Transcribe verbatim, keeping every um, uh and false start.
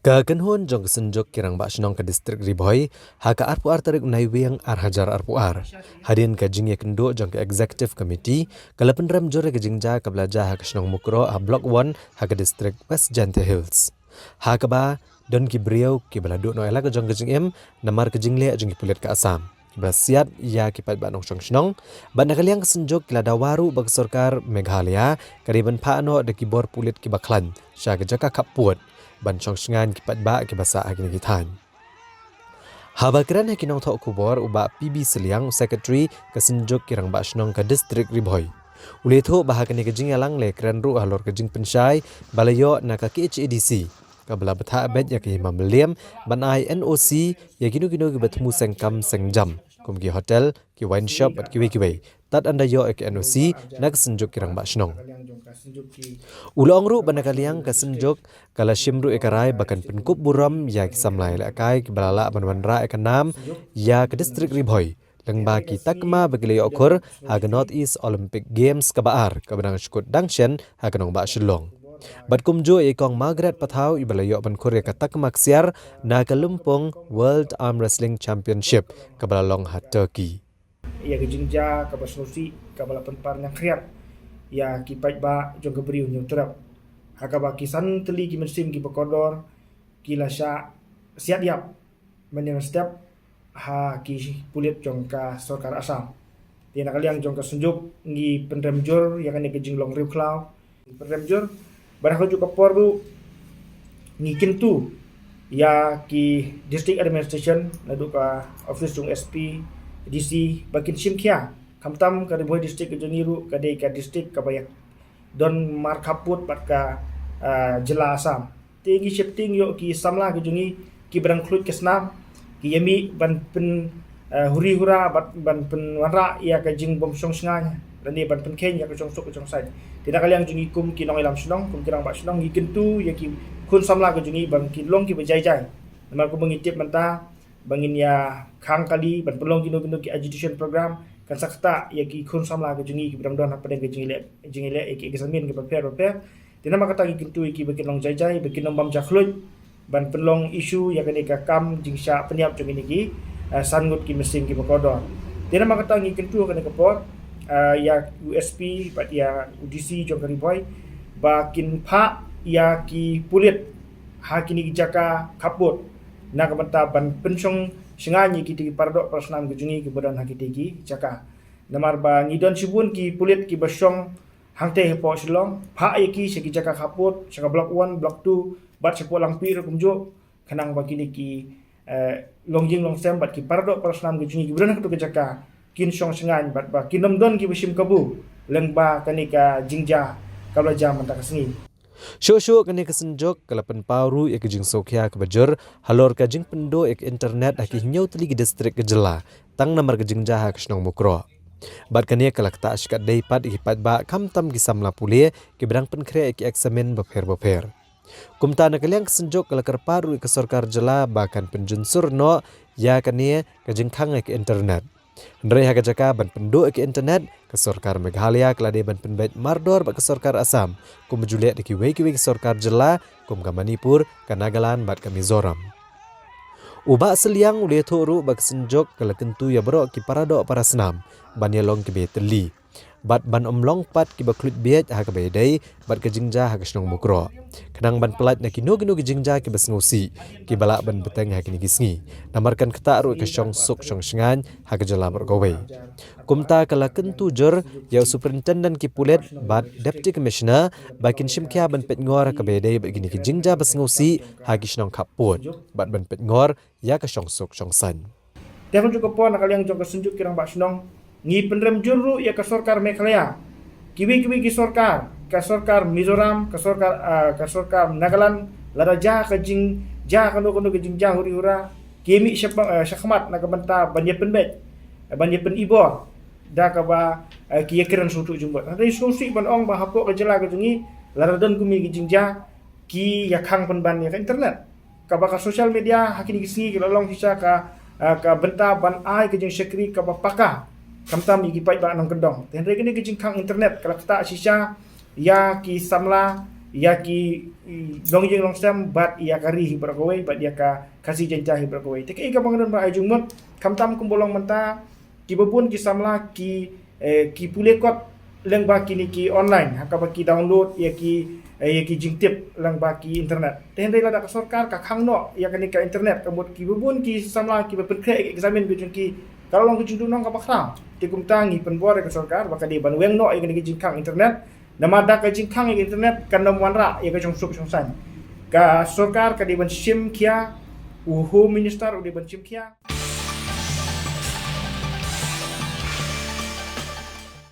Ka kynhun jong ka Synjuk ki Rangbah Shnong ka District Ri Bhoi, ha ka arphew ar tarik u Naiwieng ar hajar arphew ar, hadien ka jingïakynduh jong ka Executive Committee, ka la pynrem jur ïa ka jingjia kaba la jia ha ka shnong Mukroh ha Block One ha ka District West Jaintia Hills. Ha kaba don ki briew kiba la duh noh ïa la ka jong ka jingim namar ka jingleh jong ki pulit ka Assam, kiba la siat ïa ki paidbah nongshong shnong. Bad na ka liang ka Synjuk ki la dawa ruh ba ka sorkar Meghalaya ka dei ban phah noh da ki bor pulit kiba khlaiñ sha ka jaka khappud ban shong shngaiñ ki paidbah kiba sah ha kine ki thaiñ. Haba kren ha ki nongthoh khubor u Bah P B Sylliang, u Secretary ka Synjuk ki Rangbah Shnong ka District Ri Bhoi, u la ïathuh ba ha kane ka jingïalang la kren ruh halor ka jingpynshai ba la ïoh na ka K H A D C, kaba la bthah beit ïa ka Hima Mylliem ban ai N O C ïa kino kino kiba thmu seng kam seng jam, kum ki hotel, ki wine shop bad kiwei kiwei, tad ynda ïoh ïa ka N O C na ka Synjuk ki Rangbah Shnong. U la ong ruh ba na ka liang ka Synjuk ka la shim ruh ïa ka rai ba kan pynkup burom ïa ki samla ïalehkai kiba la lah ban wanrah ïa ka nam ïa ka District Ri Bhoi lyngba ki takma ba ki la ïoh khur ha ka North East Olympic Games kaba ar kaba dang shu kut dang shen ha ka nongbah Shillong. Bad kumjuh ïa i Kong Margaret Pathaw iba la ïoh ban khur ïa ka takma ksiar na ka Lympung World Arm Wrestling Championship kaba la long ha Turkey. Ïa ka jingjia kaba sngewsih kaba la pynpar ñiangkhriat ïa ki paidbah jong ka Bri u Hynñiewtrep, ha kaba ki san tylli ki mynsiem kiba kordor ki la shah siat ïap mynne mynstep ha ki pulit jong ka sorkar Assam. Te na ka liang jong ka Synjuk ngi pynrem jur ïa kane ka jinglong riewkhlaw, ngi pynrem jur. Bad ha kajuh ka por ruh ngi kyntu ïa ki district administration, naduh ka office jong S P, D C, ba kin shim khia, khamtam ka Ri Bhoi District ka jong ngi ruh ka dei ka district kaba ïa don markhappud bad ka, ah, jylla Assam. Te ngi sheptieng ïoh ki samla ki jong ngi kiba dang khluit ka snam ki ïa mih ban pyn, eh, huri hura bad ban pynwanrah ïa ka jingbym shong shngaiñ lane ban pynkheiñ ïa ka shongsuk ka shongsaiñ. Te na ka liang jong ngi kum ki nongïalam shnong, kum ki rangbah shnong, ngi kyntu ïa ki khun samla ki jong ngi ba kin long kiba jai jai. Namar kumba ngi tip mynta ba ngin ïa khang kali ban pynlong kino kino ki agitation program, kan sa ktah ïa ki khun samla ki jong ngi kiba dang don hapdeng ka jingïaleh, jingïaleh ïa ki examin kiba pher ba pher. Te namar kata ngi kyntu ïa ki ba kin long jai jai, ba kin ym bam jakhluit ban pynlong issue ïa kane ka kam jingshah pynïap jong kine ki, eh, san ngut ki mynsiem kiba kordor. Te namar kata ngi kyntu ha kane ka por, eh, ïa u S P bad ïa u D C jong ka Ri Bhoi ba kin phah ïa ki pulit ha kine ki jaka khappud na ka bynta ban pynshong shngaiñ ïa kita ki paradoh parasnam ki jong ngi kiba don ha kita ki jaka. Namar ba ngi don shibun ki pulit kiba shong hangtei hapoh Shillong, phah ïa ki sha ki jaka khappud, sha ka Block One, Block Two, bad shapoh Langpih ruh kumjuh, khnang ba kine ki, eh, longïing longsem bad ki paradoh parasnam ki jong ngi kiba don ha katu ka jaka kin shong shngaiñ bad ba kin ym don kiba shim kabu lyngba kane ka jingjia kaba la jia mynta ka sngi. Shuh shuh kane ka Synjuk ka la pynpaw ruh ïa ka jingsngewkhia kaba jur halor ka jingpynduh ïa ka internet ha ki hynñiew tylli ki district ka jylla, tang namar ka jingjia ha ka shnong Mukroh. Bad kane ka la ktah shikatdei pat ïa ki paidbah khamtam ki samla pule kiba dang pynkhreh ïa ki eksamin bapher bapher. Kumta na ka liang ka Synjuk ka la kyrpad ruh ïa ka sorkar jylla ba kan pynjunsur noh ïa kane ka jingkhang ïa ka internet. Hynrei ha ka jaka ban pynduh ïa ka internet, ka sorkar Meghalaya ka la dei ban pynbeit mardor bad ka sorkar Assam, kumba ju leh da kiwei kiwei ki sorkar jylla kum ka Manipur, ka Nagaland bad ka Mizoram. U Bah Sylliang u la ïathuh ruh ba ka Synjuk ka la kyntu ïa baroh ki paradoh parasnam ban ïalong kiba ïatylli bad ban ym long pat kiba khluit bieit ha kaba ïadei bad ka jingjia ha ka shnong Mukroh, khnang ban pyllait na kino kino ki jingjia kiba sngewsih kiba lah ban bteng ha kine ki sngi, namar kan ktah ruh ïa ka shongsuk shongshngaiñ ha ka jylla baroh kawei. Kumta ka la kyntu jur ïa u Superintendent ki pulit bad Deputy Commissioner ba kin shim khia ban peitngor ha kaba ïadei bad kine ki jingjia ba sngewsih ha ki shnong khappud bad ban peitngor ïa ka shongsuk shongsaiñ. Te ha kajuh ka por na ka liang jong ka Synjuk ki Rangbah Shnong ngi pynrem jur ruh ïa ka sorkar Meghalaya, kiwei kiwei ki sorkar, ka sorkar Mizoram, ka sorkar, ah, ka sorkar Nagaland, lada jia ka jingjia kano kano ka jingjia huri hura, ki mih sha, ah, shakhmat na ka bynta ban ïa pynbeit, ban ïa pynibor da kaba, ah, ki ïakren sngewthuh jingmut. Hynrei sngewsih ban ong ba hapoh ka jylla ka jong ngi lada don kumne ki jingjia ki ïakhang pynban ïa ka internet. Kaba ka social media ha kine ki sngi ki la long shisha ka, ah, ka bynta ban ai ka jingshakri kaba paka, khamtam ïa ki paidbah nongkyndong. Te hynrei kane ka jingkhang internet ka la ktah shisha ïa ki samla, ïa ki, i, nongïing nongsem bad ïa ka ri hi baroh kawei bad ïa ka Khasi Jaiñtia hi baroh kawei. Te kaei kaba nga don ban ai jingmut, khamtam kumba long mynta, kiba bun ki samla ki, eh, ki pule kot lyngba kine ki online, ha kaba ki download ïa ki, eh, ïa ki jingtip lyngba ki internet. Te hynrei lada ka sorkar ka khang noh ïa kane ka internet, ka mut kiba bun ki samla kiba pynkhreh ïa ki exam ka jong ki, ka la long ka jingduhnong kaba khraw. Te kumta ngi pynbor ïa ka sorkar ba ka dei ban weng noh ïa kane ka jingkhang internet. Namar da ka jingkhang ïa ka internet kan ym wanrah ïa ka jingsuk jingsaiñ. Ka sorkar ka dei ban shim khia, u Home Minister u dei ban shim khia.